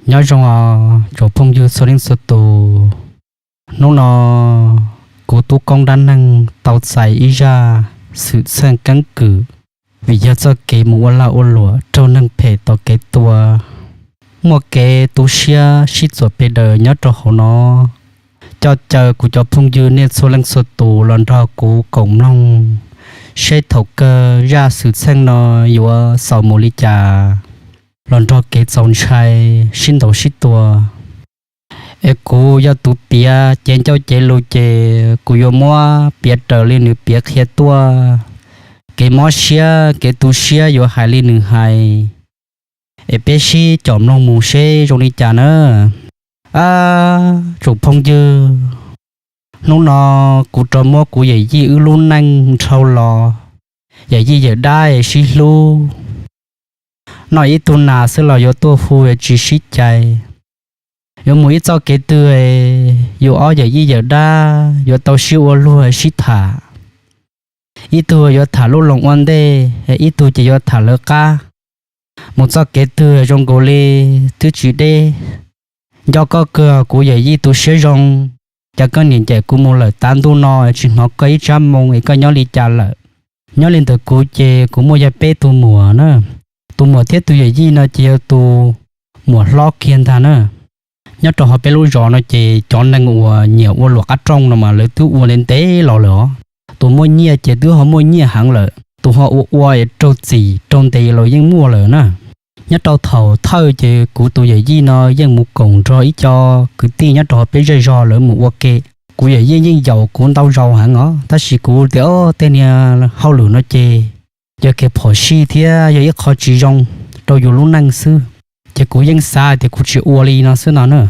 Nyob zoo os tsoom phooj ywg txhua leej txhua tus. Hnub no kuv Tub Koob dab neeg tau txais ib zaj xwm txheej keeb kwm vim yog txoj kev mus ua lag ua luam raug neeg phem tom kev tua, muaj kev tu siab sib txuam pes daws nyob rau hauv no. Coj caw kuv cov phooj ywg nej txhua leej txhua tus los nrog kuv koom mloog seb thaum kawg zaj xwm txheej no yuav xaus mus li cas, los nrog kev txaus ntshai sib ntaus sib tua. Es kuv yog tus piav cev ncauj cev lus ces kuv yuav muab piav raws li nws piav qhia tuaj. Kev mob siab kev tu siab yuav hais li nws hais, es peb sib caum mloog mus seb zoo li cas na. Ab, tsoom phooj ywg, hnub no kuv rov muab kuv yawm yij wb lub neej dhau los, yawm yij yawm dab es sib hlub, noj ib tug nas xwb los yuav tuaj hu tsis sib cais. Yuav mus ib txoj kev twg, yus ob yawm yij yawm dab yuav tau sib ua luag sib tham. Ib tug yuav tham lub loo ua ntej, ib tug ces yuav tham lawv qab. Mus txoj kev twg zoo nkaus li twb tsis deb. Nco koj kawg kuv yawm yij tu siab zoo, cas koj niam ncaim kuv mus lawm tav ntuj no tsis hnov koj ib tsab moo es koj nyob li cas lawm. Nyob li ntawm kuv ces kuv muaj yog peb tus muam na. Tus muam thiab tus yawm yij no ces yog tus muam hlob kiag ntag na. Nyob rau hauv peb lub zos no ces cov neeg uas nyiam ua luam qab rooj no mas lawv twb ua ntev ntev los lawm os. Tus muaj nyiaj ces twb ho muaj nyiaj heev lawm, tus ho ua ua es raug txim raug ntes los yeej muaj lawm na. Nyob rau thaum thawj ces kuv tus yawm yij no yeej mus koom nrog ib co kwv tij nyob rau hauv peb zej zog lawv mus ua ke. Kuv yawm yij yeej yaum kuv ntau zaus heev os, tab sis kuv tias tej niag hauj lwm no ces yog kev phom sij thiab yog ib qho tsis zoo rau yus lub neej xwb, ces kuv yeej xav tias kuv tsis ua li no xwb no na.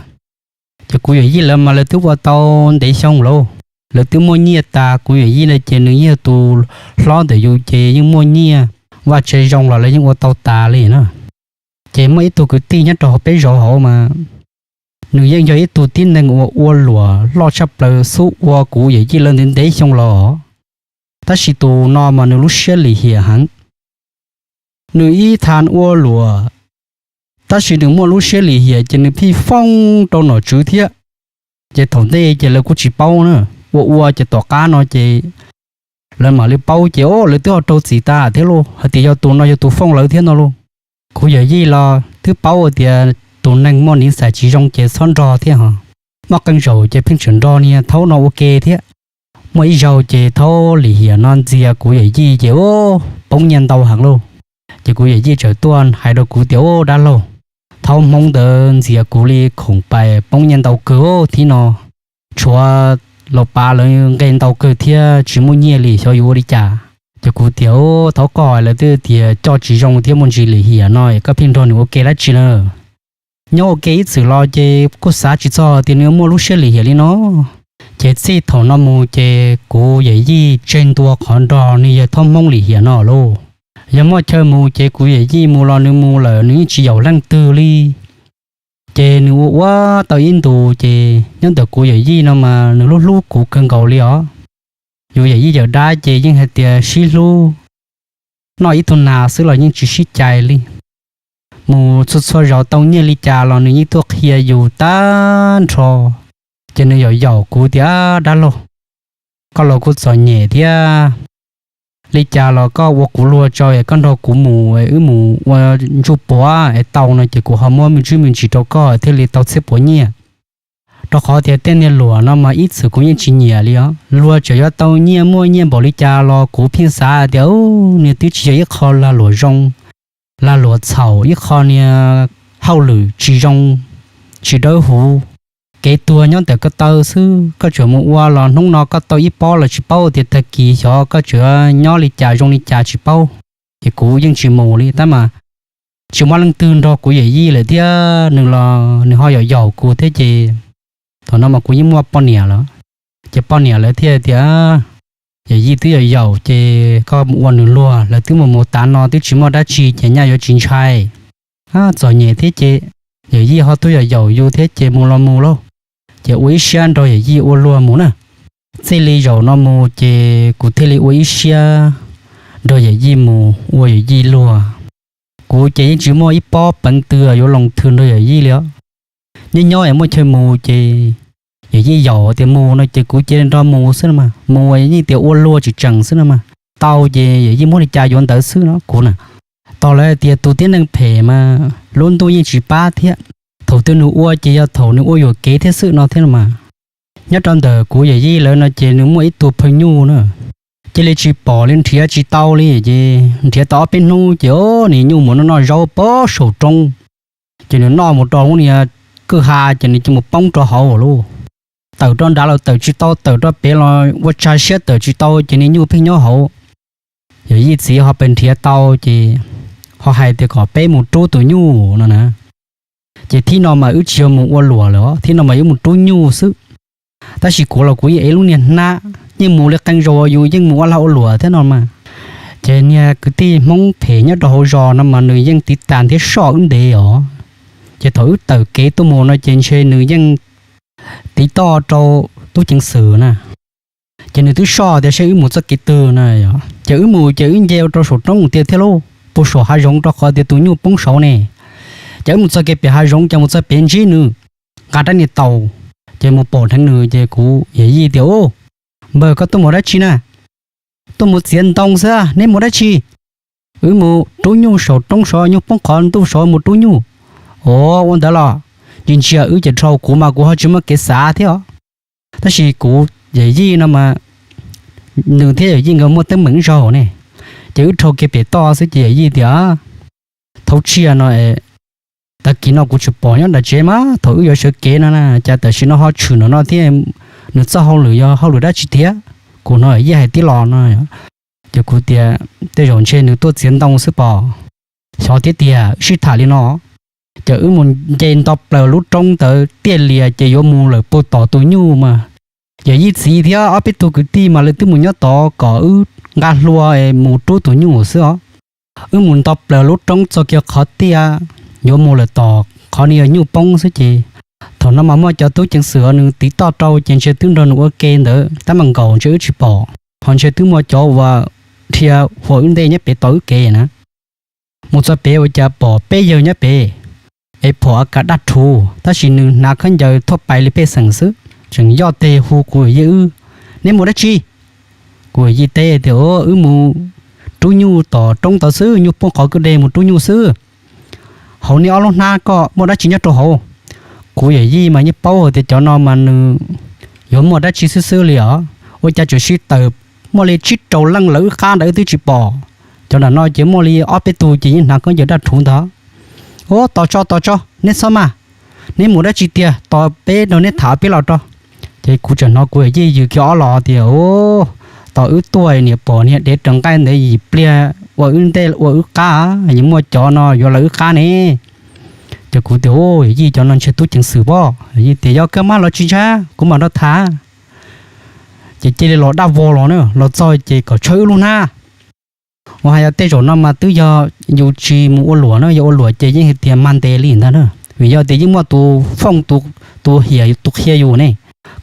Ces kuv yawm yij lawv mas lawv twb ua tau ntev xyoo lawm, lawv twb muaj nyiaj tas. Kuv yawm yij no ces nws yog tus hlob ntawm yus ces yeej muaj nyiaj, vaj tse zoo los lawv yeej ua tau tas li na. Ces muaj ib tug kwv tij nyob rau hauv peb zos hauv mas nws yeej yog ib tug tib neeg uas ua luam loj tshaj plaws xub ua kuv yawm yij lawv ntev ntev xyoo los. Tab sis tus no mas nws lub siab lim hiam heev. Nws ib thav ua luam, tab sis nws muaj lub siab lim hiam ces nws pheej foob rau nom tswv thiab. Ces thaum ntej ces lawv kuj tsis paub na, ua ua ces tom qab no ces lawv mam li paub ces o lawv twb ho raug txim tas thiab lauj, hais tias yog tus no yog tus foob lawv thiab no lauj. Kuv yawm yij los twb paub tias tus neeg muaj niv xais tsis zoo ces txhob nrog thiab ho. Muaj qee zaum ces pheej tseem nrog niag thaub no ua ke thiab. Muaj ib zaug ces thaub lim hiam no ntxias kuv yawm yij ces poob nyiaj ntau heev lauj. Ces kuv yawm yij txawm tuaj hais rau kuv tias, Ub, dab laug, thaub hmoob ntawd ntxias kuv li khoom pais poob nyiaj ntau kawg thiab no, tshuav laus pav lawv nqe ntau kawg thiab tsis muaj nyiaj li, xyov yuav ua li cas. Ces kuv tias, Ub, thaub, koj lawv twb tias coj tsis zoo thiab muaj ntsis lim hiam no es koj pheej nrog nws ua ke dab tsi na? Nyob ua ke ib txwm los ces kuj xav tsis txog tias nws muaj lub siab lim hiam li no. Ces txij thaum no mus ces kuv yawm yij tseg ntua qhov nrog niag yawg thaub hmoob lim hiam no lauj. Yog muaj chaw mus ces kuv yawm yij mus los nws mus lawm, nws yeej tsis yaum leej twg li. Ces nws ua ua tau ib ntus ces nyob ntawm kuv yawm yij no mas nws hlub hlub kuv kawg nkaus li os. Yus yawm yij yawm dab ces yeej hais tias sib hlub, noj ib tug nas xwb los yeej tsis sib cais li. Mus txhua txhua zaus tau nyiaj li cas los nws yeej tuaj qhia yus tag nrho. Ces nws yaum yaum kuv tias, Dab laug, koj los kuj txom nyem thiab, li cas los koj ua kuv luag tso es koj nrog kuv mus es wb mus ua ntsuj puav es tau no ces kuv ho muab me ntsis me ntsis rau koj thiaj li tau txhiab puav nyiaj. Rau qhov tias tej niag luam no mas ib txwm kuv yeej tsis nyiam li os. Luag tseem yuav tau nyiaj muaj nyiaj npaum li cas los kuv pheej xav tias, Ub, nws twb tsis yog ib qho lag luam zoo, lag luam txhaum, ib qho niag hauj lwm tsis zoo, tsis dawb huv. Kev tuag nyob ntawm ko taw xwb, koj tseem mus ua los hnub no koj tau ib pob los tsis paub tias tag kis xyov koj tseem nyob li cas zoo li cas tsis paub. Ces kuv yeej tsis mus li tab mas tsis muaj leej twg nrog kuv yawm yij lawm thiab nws los nws ho yaum yaum kuv thiab ces thaum no mas kuv yeej muaj poj niam lawm. Ces poj niam lawv thiaj tias, Yawm yij twb yaum yaum ces koj mus ua nws luag, lawv twb mus mus tav no twb tsis muaj dab tsi ces nyaj yuav tsis ntshai. Txom nyem thiab ces yawm yij ho twb yaum yaum yus thiab ces mus los mus lauj. Ces ua ib siab nrog yawm yij ua luag mus na. Txij li zaum no mus ces kuv thiaj li ua ib siab nrog yawm yij mus ua yawm yij luag. Kuv ces yeej tsis muaj ib pob peev twg yuav loos thw nrog yawm yij li os. nyob nyob es muaj chaw mus ces yawm yij yaum tias mus no ces kuv cia li nrog mus xwb no mas, mus yeej tias ua luag tsis tseem xwb no mas, tau ces yawm yij muab li cas yuav ntawd xwb no kuv na. Tog lawv tias tus tib neeg phem mas lub ntuj yeej tsis pab thiab, thaum twg nws ua ces yog thaum nws ua yuam kev thiab xwb no thiab no mas. Nyob rau ntawm kuv yawm yij lawv no ces nws muaj ib tug phaw nyuj na, cia li tsis pom li, nrhiav tsis tau li ces nrhiav tau ob peb hnub ces o, nws nyuj mus noj noj zaub pem saum roob, ces nws noj mus rau lub niag kwj ha ces nws cia mus poob rau hauv lawm. Tawm rau nrad los tawm tsis tau, tawm rau pem los ua tsa siab tawm tsis tau ces nws nyuj pheej nyob hauv. Yawm yij txiv ho pes nrhiav tau ces ho hais tias kom peb mus rub tus nyuj no na. Ces thib no mas wb tsis yog mus ua luam lawm, thib no mas wb mus rub nyuj xwb. Tab sis kuv los kuv yeej ev lub niag hnab, yeej mus li qee zaus yus yeej mus ua lag ua luam thiab no mas. Ces niag kwv tij Hmoob phem nyob rau hauv zos no mas nws yeej tiv tas thiab soj wb ntev os. Ces thaum wb tawm kev tuaj mus no ces ntshe nws yeej tiv toj rau tub ceev xwm na. Ces nws twb soj tias seb wb mus txoj kev twg na. Ces wb mus ces wb nce rau saum roob tiag thiab lauj, puag saum hav zoov rau qhov tias tus nyuj poob saud ne. Ces wb mus txog kev pem hav zoov ces mus txog pem ntsib nws, nqa rab niag taus, ces mus pom dheev nws ces kuv yawm yij tias, Npawg, koj tuaj mus dab tsi na? Tuaj mus txiav ntoo xwb, neb mus dab tsi? Wb mus rub nyuj saum roob saud, nyuj poob qhov ntuj saud mus rub nyuj. Ua ntawd los? Ntsia ntsia wb ces dhau, kuv mas kuv ho tsis muaj kev xav thiab os. Tab sis kuv yawm yij no mas nws thiab yawm yij nkawd muaj teeb meem zaug ne, ces wb dhau kev pem toj xwb ces yawm yij tias, Thaub tsiaj no, tag kis no kuv tsis pom nyob nram tsev mas thaum wb yuav sawv kev no na, cas tam sim no ho tshwm no no thiab, nws txoj hauj lwm yog hauj lwm dab tsi tiag? Kuv hnov yawm yij hais tib los no. Ces kuv tias, Tej zaum ntshe nws tuaj txiav ntoo xwb pob. Xyov thiab tiag, wb sib tham li no. Ces wb mus nce nto plaws lub roob ntawd tiaj lias ces yuav mus lawm puag tom tus nyuj mas. Yawm yij txiv thiab ob peb tug kwv tij mas lawv twb mus nyob tod kom wb nqa hlua mus rub tus nyuj xwb os. Wb mus nto plaws lub roob txog kiag qhov tiaj yuav mus lawm tom qhov nws yog nyuj poob xwb ces thaum no mas muaj cov tub ceev xwm nws tiv toj rau ces ntshe twb nrog nws ua ke ntawd tab mas nkaus ntshe wb tsis pom, ho ntshe twb muaj cov uas dhia huam wb ntej nyob pem tos wb kev na. Mus txog pem ua cas pom peb yawg nyob pem es phom a kav daj rhuv tab sis nws hnav khaub ncaws thuaj pais li pej xeem xwb, tseem yoj tes hu kuv yawm yij wb, Neb mus dab tsi? Kuv yawm yij teb tias, Wb mus rub nyuj tom roob tod xwb, nyuj poob qhov kwj deg mus rub nyuj xwb. Hauv nej ob lub hnab koj muaj dab tsi nyob rau hauv? Kuv yawm yij mas yeej paub hais tias cov no mas nws yuav muaj dab tsi xwb xwb li os, ua cas tseem sib tawm muaj li tsib rau leej lawv wb qab ntawd wb twb tsis pom. Cov nram no ces muaj li ob peb tug ces yeej hnav khaub ncaws daj rhuv ntag. Ua tos tso tos tso, neb txhob maj, neb mus dab tsi tiag, tos peb nrog neb tham peb los rau. Ces kuv tseem hnov kuv yawm yij yws kiag ob los tias, Tos wb tuaj niam pom niag dev raws nqaij ntawd yim pliag ua wb ntej ua wb qab, yeej muaj cov no yuav lawv wb qab ne. Ces kuv tias, Yawm yij, cov no ntshe tub ceev xwm pob. Yawm yij tias, Yog kawg mas los tsis ntshai, kuv mam nrog tham. Ces cia li los daj vog los na, los txog ces kom tshawb wb lub hnab. Uas hais yog tej zaum no mas twb yog yus tsis mus ua luam na, yog ua luam ces yeej hais tias mag ntes li ntag na, vim yog tias yeej muaj tus fooj tus hiam tus qhia yus ne,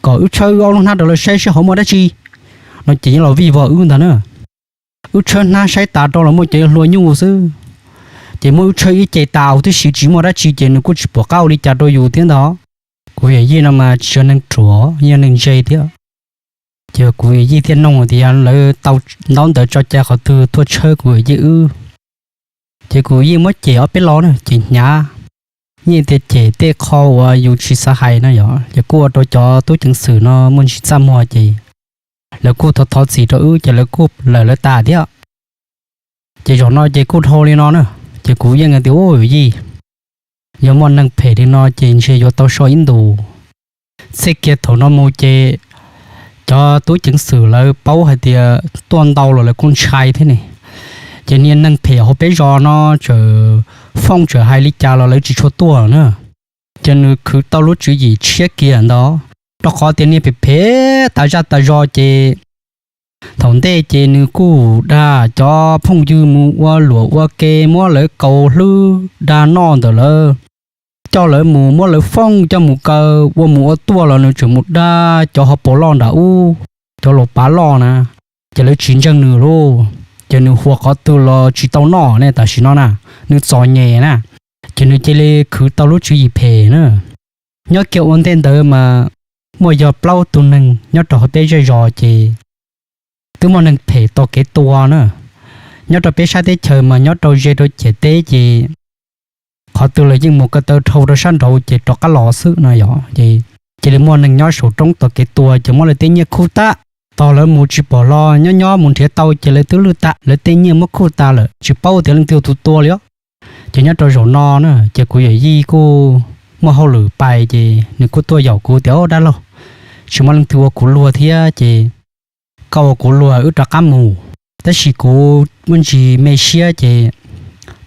kom wb tshawb wb ob lub hnab rau lawv saib seb hauv muaj dab tsi no ces yeej los vij vog wb ntag na. Wb tshawb hnab saib tas rau los muaj cov hlua nyuj xwb. Ces muab wb tshawb ib ce tas huv tib si tsis muaj dab tsi ces nws kuj tsis pom qab ua li cas rau yus thiab ntag. Kuv yawm yij no mas tsis yog neeg ruam, yog neeg ntse thiab. Ces kuv yawm yij thiaj nug tias yog lawv tau ntaub ntawv tso cai qhov twg tuaj tshawb kuv yawm yij wb. Ces kuv yawm yij muab cem ob peb lo na, ces hnyav, yeej tias cem tej qho uas yus tsis xav hais na yom, ces kuj ua rau cov tub ceev xwm no muaj ntsis txaj muag ces lawv kuj thov thov txim rau wb ces lawv kuj lawm lawv tas thiab. Ces zaum no ces kuj dhau li no na, ces kuv yeej tias, Ub, yawm yij, yog muaj neeg phem li no ces ntshe yuav tau so ib ntus. Txij kiag thaum no mus ces cov tub ceev xwm lawv paub hais tias tuaj ntau los lawv kuj ntshai thiab ne. Ces niag neeg phem hauv peb zos no txawm fooj txawm hais li cas los lawv tsis tshua tuaj na. Ces nws khwv tau lub tswv yim tshiab kiag ntawd, rau qhov tias niag phem phem tas zaj tas zog ces thaum ntej ces nws kuj dag cov phooj ywg mus ua luam ua ke, muab lawv kaus hlwb dag noj ntawm lawv, coj lawv mus muab lawv fooj coj mus kaw ua mus ua tuaj los nws tseem mus dag cov hauv paus loj nram ub, cov laus pav loj na, ces lawv tsis ntseeg nws lauj. Ces nws huas qhov twg los tsis tau noj ne tam sim no na, nws txom nyem na, ces nws cia li khwv tau lub tswv yim phem na. Nyob kiag ua ntej ntawd mas muaj yog plaub tug neeg nyob rau hauv peb zej zos ces twb muaj neeg phem taug kev tua na. Nyob rau peb sab teb chaws mas nyob rau ze rau ciam teb ces qhov twg los yeej mus ko taw dhau rau sab nraud ces rov qab los xwb no yog ces cia li muaj neeg nyob saum roob taug kev tua ces muab lawv tej nyiaj khuj tag. Thaum lawv mus tsis pom los nyob nyob mus nrhiav tau ces lawv twb lwj tag, lawv tej nyiaj muab khuj tas lawm tsis paub tias leej twg tus tua li os. Ces nyob rau zaum no na ces kuv yawm yij kuj muaj hauj lwm pais ces nws kuj tuaj yaum kuv tias, Au dab laug, tsis muaj leej twg ua kuv luag thiab ces koj ua kuv luag wb rov qab mus, tab sis kuv muaj ntsis me siab ces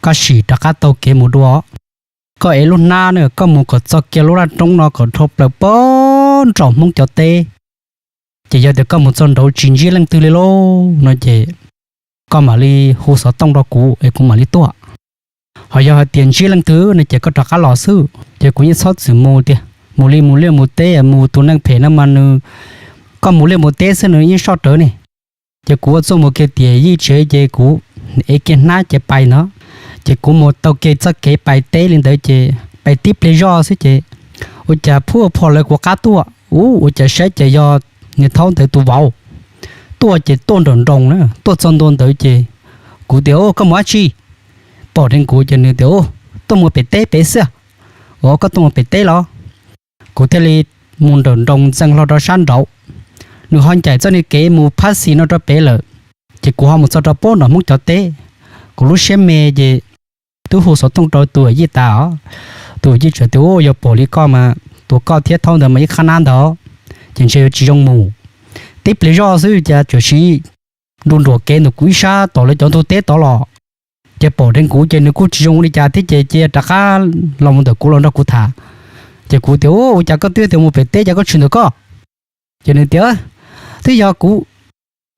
koj sim rov qab taug kev mus dua. Koj ev lub hnab na koj mus kom txog kiag lub laj roob no kom dhau plaws pag nraum Hmoob cov teb, ces yog tias koj mus txog nraud tsis ntsib leej twg li lauj no ces koj mam li hu xov tooj rau kuv es kuv mam li tuaj. Ho yog hais tias ntsib leej twg no ces koj rov qab los xwb ces kuv yeej txhob txwm mus tiag. Mus li mus liaj mus teb mus tus neeg phem no mas nws, koj mus liaj mus teb xwb nws yeej soj rawv ne. Ces kuv ua txuj mus kiag tim yij tsev ces kuv ev kiag hnab ces pais ntag. Ces kuv mus taug kiag txoj kev pais teb li ntawd ces pais tib pliag zoj xwb ces ua cas phuaj phom lawv kuv qab tuaj ua cas saib ces yog niag thaub ntawd tus vauv tuaj ces tuaj nrawm nroos na tuaj txog ntua ntawd ces kuv tias, Koj mus dab tsi? Pom dheev kuv ces nws tias, Tuaj mus pem teb pem xwb. Ua koj tuaj mus pem teb los? Kuv thiaj li mus nrawm nroos ntxees hlo rau sab nraud. Nws ho ncaim txoj niag kev mus phab xis no rau pem lawm, ces kuv ho mus txog rau pem nram Hmoob cov teb. Kuv lub siab me ces twb hu xov tooj rau tus yij tas os. Tus yij tseem tias, Yog pom li koj mas tus koj thiab thaub ntawd mas ib qhab nab ntawd ces ntshe yuav tsis zoo mus. Tib pliag zoj xwb cas txawm sim nruas nruas kev ntawm kuv ib sab tom lawv cov ntug teb tod los. Ces pom dheev kuv ces nws kuj tsis zoo li cas thiab ces cia rov qab los mus ntawm kuv los nrog kuv tham. Ces kuv tias, Ua cas koj twb tias mus pem teb cas koj tsis ntawm koj? Ces nws tias, Twb yog kuv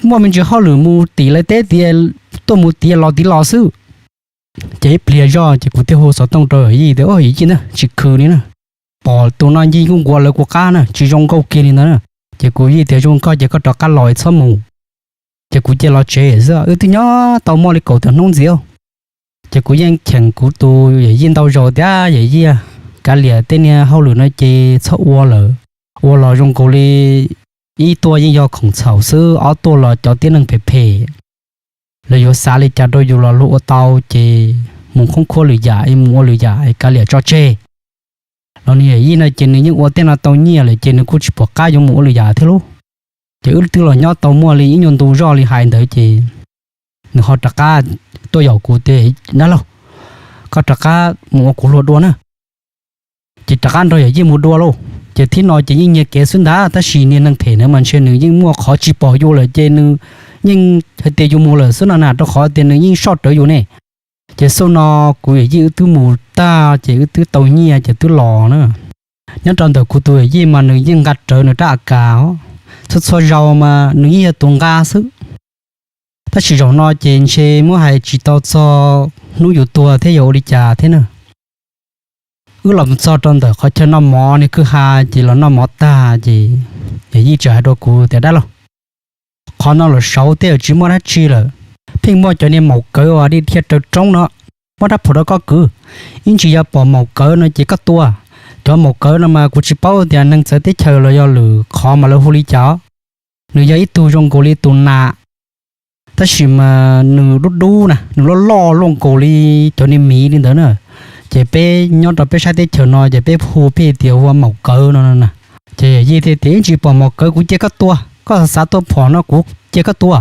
muaj me ntsis hauj lwm mus tim lawv teb tiav, tuaj mus tiav los tiv los xwb. Ces ib pliag zoj ces kuv thiaj hu xov tooj rau yawm yij tias, Yawm yij na, tsis khwv li na, pom tus no yeej kuj nquas lawv kuv qab na, tsis zoo nkauj kiag li ntawd na. Ces kuv yij tias, Zoo koj ces koj rov qab los txhob mus. Ces kuv cia los tsev xwb, wb twb nyob tau muaj li kaum tawm hnub ntxiv. Ces kuv yeej cheem kuv tus yawm yij ntau zaus tias, Yawm yij, kav liam tej niag hauj lwm no ces txhob ua lawm. Ua los zoo nkaus li ib tuaj yeej yog khoom txhaum xwb, ob tuaj los cov tib neeg phem phem, lawv yuav xav li cas rau yus los luag ua tau ces mus khoob khuab lwm yam es mus ua lwm yam es kav liam tso tseg. Los nws yawm yij no ces nws yeej ua tej no tau nyiaj lawm ces nws kuj tsis pom qab yuav mus ua lwm yam thiab lauj. Ces wb twb los nyob tau muaj li ib nyuag ntu zoj li hais ntawd ces nws ho rov qab tuaj yaum kuv tias, Dab laug, koj rov qab mus ua kuv hluas dua na. Ces rov qab nrog yawm yij mus dua lauj. Ces thib no ces yeej nyiag kev xwb ntag, tab sis niag neeg phem na mas ntshe nws yeej muaj qhov tsis pom yus lawm ces nws yeej hais tias yus mus lawm xwb no na, rau qhov tias nws yeej soj rawv yus ne. Ces xub no kuv yawm yij wb twb mus tag ces wb twb tau nyiaj ces twb los na. Nyob rau ntawm kuv tus yawm yij mas nws yeej nqa rawv nws rab a kas, txhua txhua zaus mas nws yeej yog tus nqa xwb. Tab sis zaum no ces ntshe muab hais tsis tau txog hnub yus tuag thiab yog ua li cas thiab na. Wb los txog rau ntawm qhov chaw noj mov niag kwj ha, ces los noj mov tag ces yawm yij txawm hais rau kuv tias, Dab laug, qhov no los saud tej tsis muaj dab tsi lawm, pheej muaj cov niag maum kawv uas dhia raws roob no, muab rab phom rau koj kwv. Ib ntsis yog pom maum kawv no ces koj tua. Cov maum kawv no mas kuv tsis paub tias neeg txawv teb chaws los yog lwm qhov mas lawv hu li cas. Nws yog ib tug zoo nkaus li tus nas, tab sis mas nws dub dub na, nws loj loj luaj nkaus li cov niag miv li ntawd na. Ces peb nyob rau peb sab teb chaws no ces peb hu pheej tias ua maum kawv no na. Ces yawm yij thiaj tias, Ib ntsis pom maum kawv kuv cia koj tua, koj xav tua phom no kuv cia koj tua.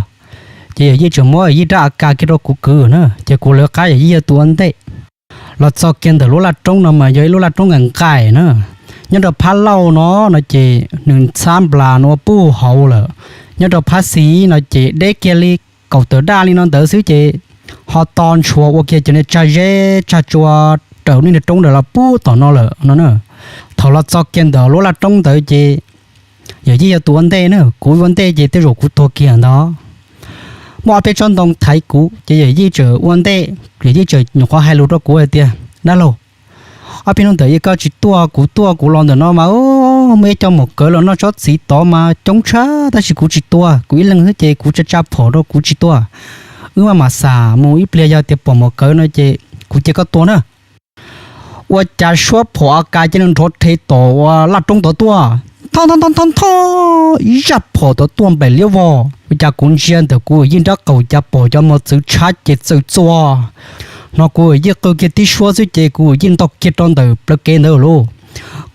Ces yawm yij tseem muab yawm yij rab a kas kiag rau kuv kwv na, ces kuv lawv qab yawm yij yog tus ua ntej. Los txog kiag ntawm lub laj roob no mas yog ib lub laj roob nqaim nqaim na. Nyob rau phab laug no no ces nws txhab nplas no ua puag hauv lawm. Nyob rau phab xis no ces deb kiag li kaum tawm daj li no ntawd xwb ces ho to ntshuas ua kiag cov niag tsag zeb tsag tsua raws niag roob ntawd los puag tom no lawm no na. Thaum los txog kiag ntawm lub laj roob ntawd ces yawm yij yog tus ua ntej na, kuv ua ntej ces tej zaum kuv tuag kiag ntawd. Muaj ob peb tsob ntoo thaiv kuv ces yawm yij tseem ua ntej, yawm yij tseem nyuam qhuav hais lus rau kuv hais tias, Dab laug, ob peb hnub ntawd yog koj tsis tuaj, kuv tuaj kuv los ntawm no mas muaj ib co maum kawv los noj tsob txiv tod mas coob tshaj, tab sis kuv tsis tua, kuv ib leeg xwb ces kuv tsa tsa phom rau kuv tsis tua. Wb maj mam xam mus ib pliag yog tias pom maum kawv no ces kuv cia koj tua na. ua cas suab phom a kas cia li nrov rhe tom ua laj roob tod tuaj, tho tho tho tho, ib zaj phom tod tuaj nplaim liab vog. Ua cas kuv ntsia ntawm kuv yij nrab qaum cas pom cov mos txwv tshab ces txawm txuas. No kuv yij qw kiag tib suab xwb ces kuv yij ntaug kiag rau ntawm plawv kev ntawd lauj.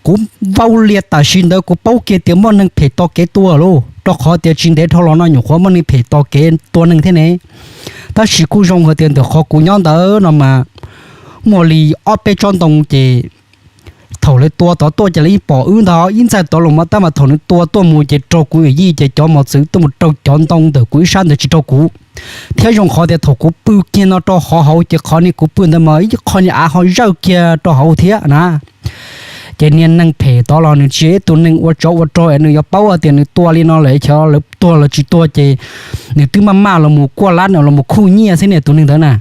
Kuv vau lias tam sim ntawd kuv paub kiag tias muaj neeg phem tos kev tua lauj, rau qhov tias tsis ntev dhau los no nyuam qhuav muaj neeg phem tos kev tua neeg thiab ne. Tab sis kuj zoo hais tias ntawm qhov kuv nyob ntawd no mas muaj li ob peb tsob ntoo ces thaum lawv tua tod tuaj ces lawv yeej pom wb ntag, ib ntxaig tod los mas tab mas thaum nws tua tuaj mus ces raug kuv yij ces cov mos txwv tuaj mus raug cov ntoo ntawm kuv ib sab ntawd tsis raug kuv. Thiab zoo qhov tias thaum kuv pw kiag no rau hauv ces qhov ni kuv pw ntawd mas ib qho ni av ho zawj kiag rau hauv thiab na. Ces niag neeg phem tod los nws tsis yog ib tug neeg ua tsov ua rog es nws yuav paub hais tias nws tua li no lawm xyov lawv tuag los tsis tuag ces nws twb maj maj los mus kuaj lab no los mus khuj nyiaj xwb niag tus neeg ntawd na.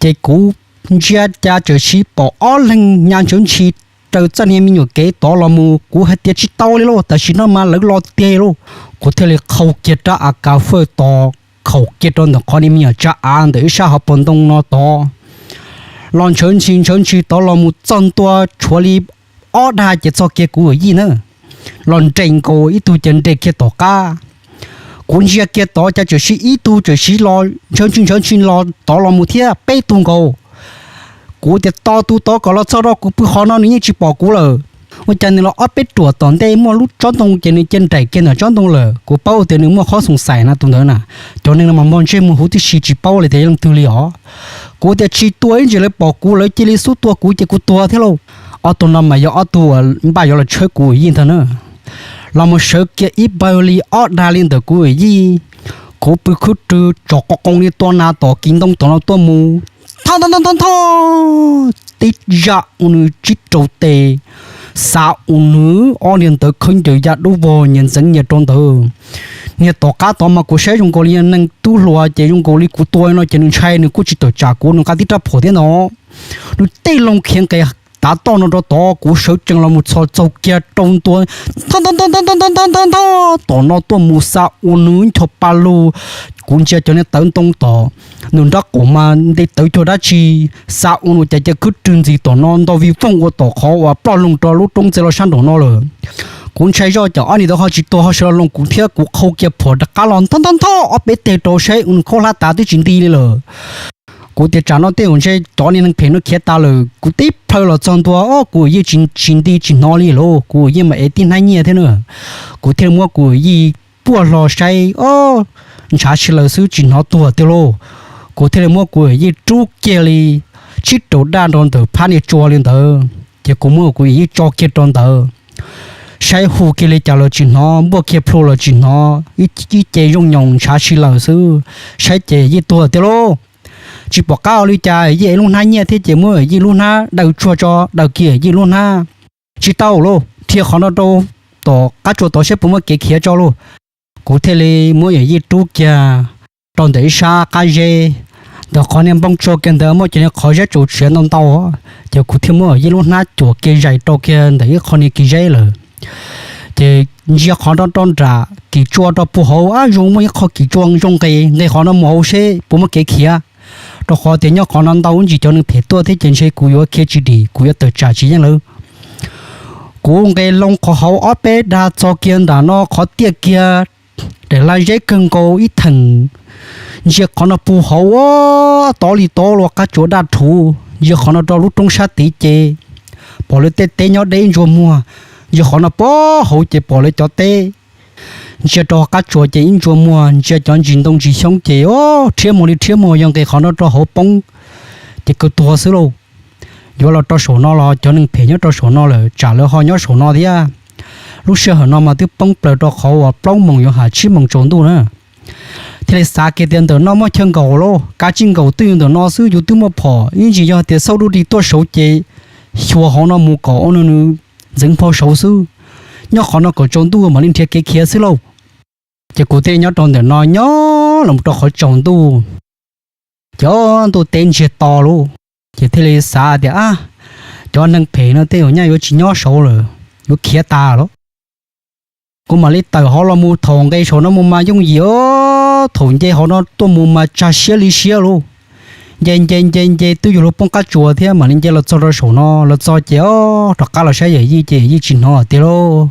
Ces kuv ntsia cas txawm sis pom ob leeg nyav ntshawv ntshis raws txoj niag me nyuam kev tod los mus, kuv hais tias tsis tau li lauj, tam sim no mas lawv los tiag lauj. Kuv thiaj li qhau kiag rab a kas fawj tod khaum kiag rau ntawm qhov niag me nyuam tsa av ntawm ib sab hauv paus ntoo no tod. Los ntshawv ntshis ntshawv ntshis tod los mus txog ntua tshuav li ob dag ces txog kiag kuv yij na. Los nres nkaus ib tug ces nres kiag tom qab. Kuv ntsia kiag tod cas txawm sis ib tug txawm sis los ntshawv ntshis ntshawv ntshis los tod los mus thiab peb tug nkaus. Kuv tias tos tus tod kom los txog rau kuv pw qhov no nws yeej tsis pom kuv lawm. Ua cas nws los ob peb ruam tom ntej muaj lub tsob ntoo ces nws cia nraim kiag ntawm tsob ntoo lawm. Kuv paub tias nws muaj qhov xoom xaim na tus ntawd na. Cov neeg no mas npog ntsej muag huv tib si tsis paub li tias yog leej twg li os. Kuv tias tsis tua ib ntsis lawv pom kuv lawv cia li xub tua kuv ces kuv tuag thiab lauj. Ob tug no mas yog ob tug uas npaj yuav los tshawb kuv yij ntag na. Los mus sawv kiag ib pawg li ob dag li ntawm kuv yij. Kuv pw khwb rwg tsom qo qoo li tua nas tom kis ntoo tom no tuaj mus. Tho tho tho tho tho, tib zaj ua nws tsib rau tes, xav ua nws ob niag ntawd khawb ncaws ya dub vog nyias ntxeev nyias rau ntawd. Niag tom qab tod mas kuv saib zoo nkaus li neeg tub hluas ces zoo nkaus li kuv tua no ces nws ntshai nws kuj tsis tawm tsam kuv nws nqa tib rab phom thiab no. Nws tej loo khiav nqes tav toj no rau tod kuv sawv tsees los mus txhos txaug kiag rau ntua, tho tho tho tho tho tho, tom no tuaj mus xa ua nws ncho pa lug. Kuv ntsia cov niag tawv ntoo tom nws nrab qaum mas nte tawv cuag dab tsi, xa ua nws cas cia khwb rwg ntxiv tom no nto vij vooj ua tom qhov uas ploj loo rau lub roob txaij los sab nraum no lawm. Kuv ntshai zoj cas ob niag tod ho tsis tuag ho sawv los loo kuv thiab kuv qhau kiag phom rov qab los ntho ntho ntho ob peb teg rau saib ua nws khaub hlab tas twb tsis nti li lawm. Kuv tias tsam no tej zaum ntshe cov niag neeg phem no khiav tas lawm, kuv tib plhaw los txog ntua os kuv yij tsis nti tsis hnov li lauj, kuv yij mas ev tib hnab nyiaj thiab na. Kuv thiaj li muab kuv yij puag hlo saib os, ntshav si lawm xwb tsis hnov tuag tiag lauj. Kuv thiaj li muab kuv yij rub kiag li tsib rau daj nrog ntawm phab niag tsua li ntawd ces kuv muab kuv yij tso kiag rau ntawd. Saib hu kiag li cas los tsis hnov, npuaj kiag plhu los tsis hnov, ib ce zoo nyoos ntshav si lawm xwb, saib ces yij tuag tiag lauj. Tsis pom qab ua li cas, yij ev lub hnab nyiaj thiab ces muab yij lub hnab daws tsuag tso, daws kiag yij lub hnab. Tsis tau lauj, dhia qhov no rau tom qab tsua tod saib puas muaj kev khiav tso lauj. Kuv thiaj li muab yawm yij rub kiag rau ntawm ib sab qab zeb, ntawm qhov niag npoo tsua kiag ntawd muaj cov niag qhov zeb tsaus tshiav ntau ntau, ces kuv thiaj muab yij lub hnab cuam kiag zais rau kiag ntawm ib qho niag kis zeb lawm. Ces ntsia qhov no rau nram kis tsua rau puag hauv, ab zoo muaj ib qho kis tsua zoo nqes, nqes qhov no mus hauv seb puas muaj kev khiav, rau qhov tias nyob qhov no ntau ib ntsis cov neeg phem tuaj thiab ces ntshe kuv yuav khiav tsis dim, kuv yuav tawm tsam tsis yeej lawv. Kuv nqes loo qhov hauv ob peb dag txog kiag nram no qhov tiaj kiag daim laj zeb kawg nkaus ib theem. Ntsia qhov no puag hauv tod li tod los qab tsuas daj rhuv, ntsia qhov no rau lub roob sab tid ces pom lawv tej teb nyob deb ib ntsuas muag. Ntsia qhov no puag hauv ces pom lawv cov teb. Ntsia rau qab tsuas ces ib ntsuas muag, ntsia cov ntsis ntoo ntsis xyoob ces o, rhiab muag li rhiab muag, yog nqes qhov no rau hauv poob ces kawg tuag xwb lauj. Yuav los rau saum no los cov neeg phem nyob rau saum no lawm, tsam lawv ho nyob saum no thiab. Lub sij hawm no mas twb poob plaws rau qhov uas plaub moos yuav hais tsib moos tsaus ntuj na. Thiaj li xav kiag tias ntawm no muaj chaw nkaum lauj, kav tsij nkaum twj ywm ntawm no xwb, yus twb muaj phom, ib ntsis yog tias xauj dub dig tuaj saud ces xyuas hauv no mus kom ua nws ntxeev phau saud xwb. Nyob qhov no kom tsaus ntuj mam li nrhiav kev khiav xwb lauj. Ces kuv thiaj nyob rau ntawm no nyob los rau qhov tsaus ntuj, ces ntuj teb ntsiag to lauj. Ces thiaj li xav tias, ab, cov neeg phem no tej zaum nyaj yuav tsis nyob saud lawm, yuav khiav tas lawm. Kuv mam li tawm hauv los mus, thaum nqes saum no mus mas yooj yim, thaum nce hauv no tuaj mus mas tsag siab li siab lauj. Nce nce nce nce twb yuav luag poob qab tsuas thiab mam li nce los txog rau saum no, los txog ces o, rov qab los saib yawm yij ces yawm yij tsis hnov tiag lauj.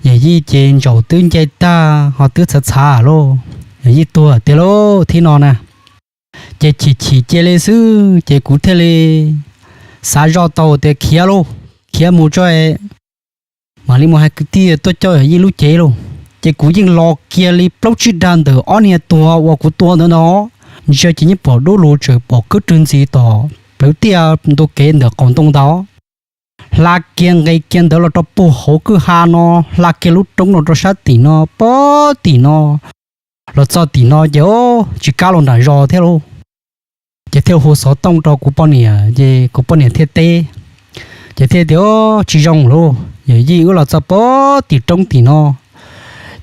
Yawm yij ces ntsaum twb nce tag ho twb txhav txhav lauj, yawm yij tuag tiag lauj thib no na. Ces chim chim cia li xwb ces kuv thiaj li xav zoj tau tias khiav lauj, khiav mus tso, mam li mus hais kwv tij tuaj coj yawm yij lub cev lauj. Ces kuv yeej los kiag li plaub tsib dag ntawm ob niag tuag uas kuv tua ntawd ntag, ntshe ces yeej pom dub lug tseem pom kwb rwg ntxiv tom plawv tiaj ntu kev ntawm qaum ntoo ntag. Hla kiag nqis kiag ntawd los rau puag hauv kwj ha no, hla kiag lub roob los rau sab tim no, puag tim no, los txog tim no ces tsis kam los nram zos thiab lauj. Ces thiaj hu xov tooj rau kuv poj niam ces kuv poj niam thiaj teb. Ces thiaj tias tsis zoo lauj, yawm yij wb los txog puag tim roob tim no,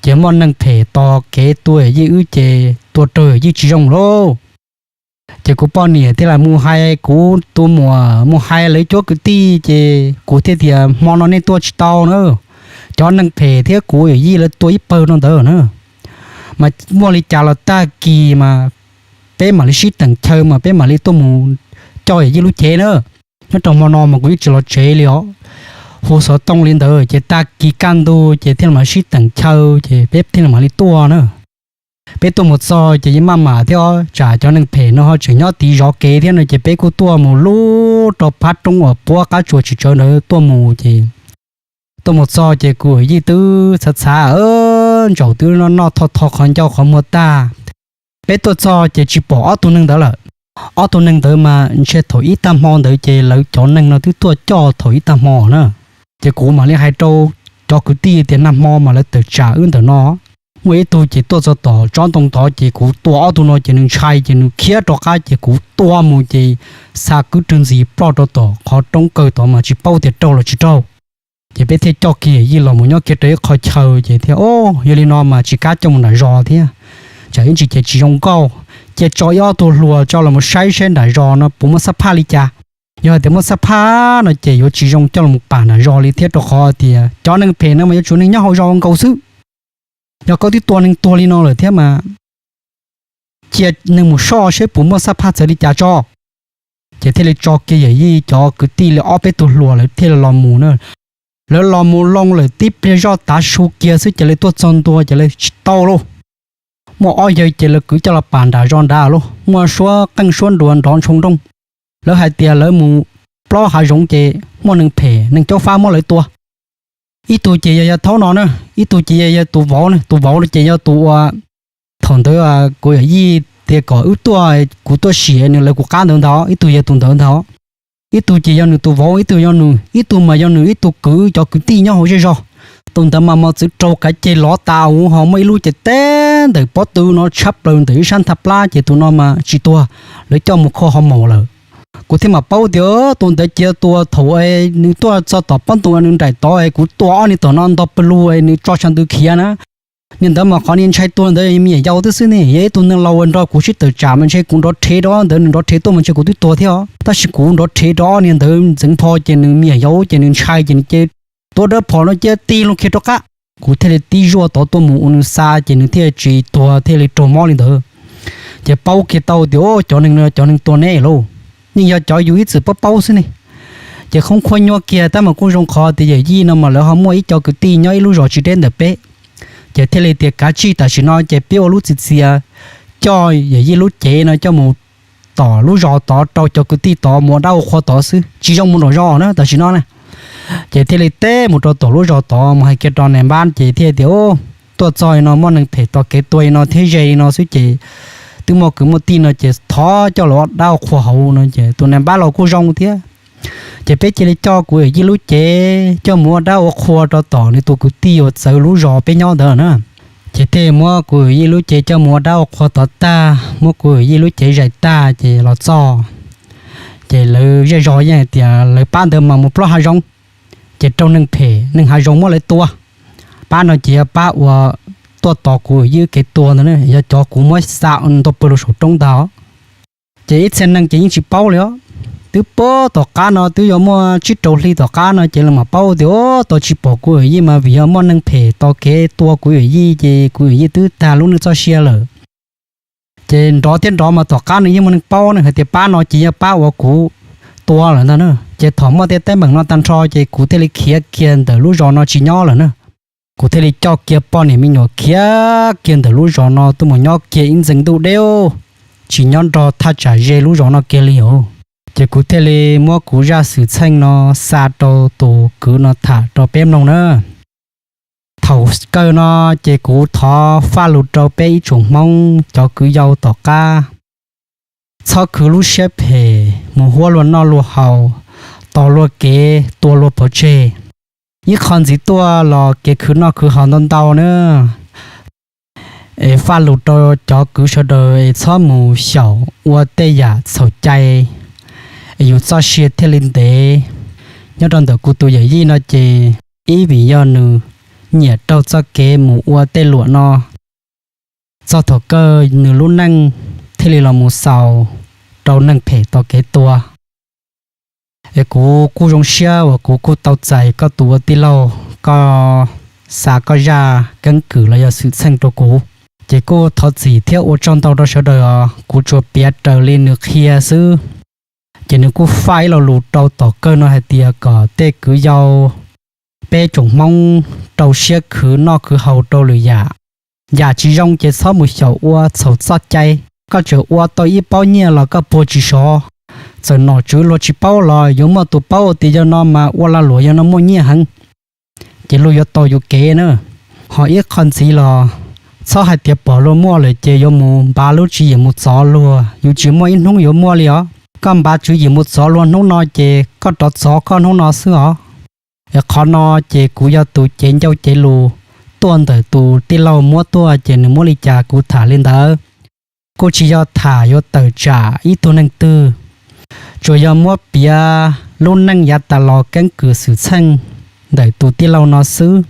ces muaj neeg phem tos kev tua yawm yij wb ces tua raug yawm yij tsis zoo lauj. Ces kuv poj niam thiaj li mus hais kuv tus muam, mus hais lawv cuab kwv tij ces kuv thiaj tias hmo no nej tuaj tsis tau na, cov neeg phem thiab kuv yawm yij lawv tua ib pawg no ntawd na. Mas muaj li cas los tag kis mas peb mam li sib teem chaw mas peb mam li tuaj mus coj yawm yij lub cev na. Nyob rau hmo no mas kuv yeej tsis los tsev li os. Hu xov tooj li ntawd ces tag kis kaj ntug ces thiaj mam sib teem chaw ces peb thiaj mam li tuaj na. Peb tuaj mus txog ces yeej maj mam thiab os, tsam cov neeg phem no ho tseem nyob tiv zov kev thiab no ces peb kuj tuaj mus lub rau phab roob uas puab qab tsuas tsis tsawv ntawd tuaj mus ces tuaj mus txog ces kuv yawm yij twb txhav txhav, ntsaum twb noj noj tho tho qhov ncauj qhov muag tag. Peb tuaj txog ces tsis pom ob tug neeg ntawd lawm. Ob tug neeg ntawd mas ntshe thaum ib tag hmo ntawd ces lawv cov neeg no twb tuaj coj thaum ib tag hmo na. Ces kuv mam li hais rau cov kwv tij tias nag hmo mas lawv tawm tsam wb ntawm no, muaj ib tug ces tuaj txog tom tsob ntoo tod ces kuv tua ob tug no ces nws ntshai ces nws khiav rov qab ces kuv tua mus ces xa kwb rwg ntxiv ploj rau tom qhov roob kawg tod mas tsis paub tias raug los tsis raug. Ces peb thiaj coj kiag yawm yij los mus nyob kiag rau ib qho chaw ces thiaj, o, yog li no mas tsis kam coj mus nram zos thiab, tsam ib ntsis ces tsis zoo nkauj. Cia tso ib ob tug hluas tso los mus saib saib nram zos no puas muaj xab phaj li cas. Yog hais tias muaj xab phaj no ces yuav tsis zoo coj los pam nram zos li thiab rau qhov tias cov neeg phem no mas yuav tsum neeg nyob hauv zos nkaus xwb. Yog koj twb tua neeg tuag li no lawm thiab mas cia neeg mus soj saib puas muaj xab phaj txawv li cas tso. Ces thiaj li tso kiag yawm yij cov kwv tij li ob peb tug hluas lawv thiaj li los mus na. Lawv los mus loo lawm tib pliag zoj tav su kiag xwb ces lawv tuaj txog ntua ces lawv tsis tau lauj. Muaj ob yawg ces lawv kwv coj los pam nram zos nrad lauj, muaj suab qeej suab nruas nrov ntshoo nrooj. Lawv hais tias lawv mus plob hav zoov ces muaj neeg phem neeg caub fab muab lawv tua. Ib tug ces yog yawg thaub no na, ib tug ces yog yawg tus vauv na, tus vauv ces yog tus uas thaum ntawd kuv yawm yij tias kom wb tuaj, kuv tuaj sim nws lawv kuv qab ntawd ntag, ib tug yog tus ntawd ntag. Ib tug ces yog nws tus vauv, ib tug yog nws, ib tug mas yog nws ib tug kwv cov kwv tij nyob hauv zej zog. Tus ntawd mas mos txwv raug kav ceg lov tas ua ho muaj ib lub ces teb ntawm pob tw no tshab plaws ntawm ib sab nthaj plab ces tus no mas tsis tuag, lawv coj mus kho ho maum lawm. Kuv thiaj mam paub tias tus ntawd cia tua thaum nws tuaj txog tom pob ntoo nws nraim tod, kuv tua ob niag tom no ntog pw lug nws tso tshav ntws khiav na. Niag ntawd mas qhov niag ntshai tuag ntawd me nyuam yaus twb xwb ne, yog ib tug neeg laus nrog kuv sib tawm tsam mas ntshe kuv nrov rhev rau ob ntawd, nws nrov rhev tuaj mas ntshe kuv twb tuag thiab os. Tab sis kuv nrov rhev rau ob niag ntawd ntxeev pho ces nws me nyuam yaus ces nws ntshai ces nws cia tuav dawb phom no cia tig loo khiav rov qab. Kuv thiaj li tib zuaj tod tuaj mus ua nws xa ces nws thiaj tsis tuag thiaj li raug mob li ntawd. Ces paub kiag tau tias cov neeg no cov neeg tua neb lauj, yeej yog cov yus ib txwm paub paub xwb ne. Ces qhoob qhuab nyuaj kiag tab mas kuj zoo qhov tias yawm yij no mas lawv ho muaj ib co kwv tij nyob ib lub zos tsis deb ntawm peb. Ces thiaj li tias kav tsij tam sim no ces peb ua lub txiv txias coj yawm yij lub cev no coj mus tom lub zos tod rau cov kwv tij tod mus ua dab ua qhua tod xwb, tsis zoo mus nram zos na tam sim no na. Ces thiaj li teb mus rau tom lub zos tod mus hais kiag rau nais npab ces thiaj tias, tuaj txog no muaj neeg phem tos kev tua no thiab ze no xwb ces twb muaj kwv muaj tij no ces thov coj los ua dab ua qhua hauv no ces tus nais npab los kuj zoo thiab. Ces peb cia li coj kuv yawm yij lub cev coj mus ua dab ua qhua rau tom nws tus kwv tij uas txawv lub zos peb nyob ntawd na. Ces thiaj muab kuv yawm yij lub cev coj mus ua dab ua qhua tod tag, muab kuv yawm yij lub cev zais tag ces los txog. Ces lawv zej zog yeej hais tias lawv pab ntawd mas mus plob hav zoov, ces raug neeg phem neeg hav zoov muab lawv tua. Pab no ces yog pab uas tuaj tos kuv yawm yij kev tua ntawd, yog cov kuv muab xa ntog pw rau saum roob ntag. Ces ib txhia neeg ces yeej tsis paub li os. Twb puag tom qab no twb yuav muaj tsib rau hli tom qab no ces lawv mam paub tias, o, tau tsis pom kuv yawm yij mas vim yog muaj neeg phem tos kev tua kuv yawm yij ces kuv yawm yij twb tag lub neej txoj sia lawm. Ces nrov thiab nrov mas tom qab nws yeej muaj neeg paub ne hais tias pab no ces yog pab uas kuv tua lawm ntag na. Ces thaum muaj tej teeb meem no tag nrho ces kuv thiaj li khiav kiag ntawm lub zos no tsis nyob lawm na. Kuv thiaj li coj kiag poj niam me nyuam khiav kiag ntawm lub zos no tuaj mus nyob kiag ib ntxees ntuj deb, tsis nyob nrog thaj tsam ze lub zos no kiag li os. Ces kuv thiaj li muab kuv zaj xwm txheej no xa rau tus kwv no tham rau peb mloog na. Thaum kawg no ces kuv thov faj lus rau peb ib tsoom Hmoob cov kwv yau tom qab, txhob khwv lub siab phem mus huab luag noj luag haus, tos luag kev tua luag pov tseg. Ib qho ntxiv tuaj los kev khwv noj khwv haus ntau ntau na. Es faj lus rau cov kwv sawv daws es txhob mus xyaum ua tej yam txhaum cai, es yus txoj sia thiaj li ntev. Nyob rau ntawm kuv tus yawm yij no ces ib vim yog nws nyiam raug txoj kev mus ua tej luam no, txog thaum kawg nws lub neej thiaj li los mus xaus rau neeg phem tau kev tua. Es kuv kuj zoo siab uas kuv kuj tau txais koj tus ua tij laug, koj xa koj zaj keeb kwm los yog xwm txheej rau kuv. Ces kuj thov txim thiab ua tsaug ntau rau sawv daws os, kuv tsuas piav raws li nws qhia xwb. Ces nws kuj faj ib lo lus rau tom kawg no hais tias kom tej kwv yau peb tsoom Hmoob rau siab khwv noj khwv haus rau lwm yam. Yam tsis zoo ces txhob mus xyaum ua txhaum txoj cai. Koj tseem ua tau ib pob nyiaj los koj puag tsis sov. Txawm nom tswv luag tsis paub los yuav muaj tus paub tias yog no mas ua lag luam yog no muaj nyiaj heev, ces luag yuav tos yus kev na. Ho ib qho ntxiv los txhob hais tias pom luag muaj lawm ces yuav mus npav lub tswv yim mus txov luag, yus tsis muaj ib hnub yuav muaj li os. Koj npav tswv yim mus txov luag hnub no ces koj rov txov koj hnub no xwb os. Es qhov no ces kuv yog tus cev ncauj cev lus tuaj ntawm tus tij laug muab tuaj ces nws muab li cas kuv tham li ntawd. Kuj tsis yog tham yuav tawm tsam ib tug neeg twg, tsuas yog muab piav lub neej yav tas los keeb kwm xwm txheej ntawm tus tij laug no xwb,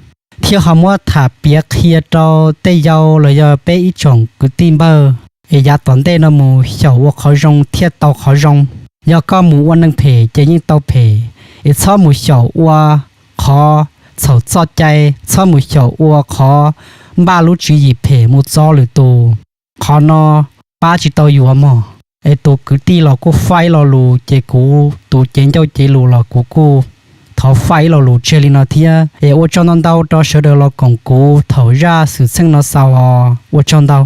thiab ho muab tham piav qhia rau tej yau los yog peb ib tsoom kwv tij npawg es yav tom ntej no mus xyaum ua qhov zoo thiaj tau qhov zoo. Yog koj mus ua neeg phem ces yeej tau phem, es txhob mus xyaum ua qhov txhaum txoj cai, txhob mus xyaum ua qhov npaj lub tswv yim phem mus txov lwm tus. Qhov no pab tsis tau yuav mog. Es tus kwv tij los kuj faj ib lo lus ces kuv tus cev ncauj cev lus los kuv kuj thov faj ib lo lus tseg li no thiab. Es ua tsaug ntau ntau rau sawv daws los koom kuv thaum zaj xwm txheej no xaus os, ua tsaug ntau.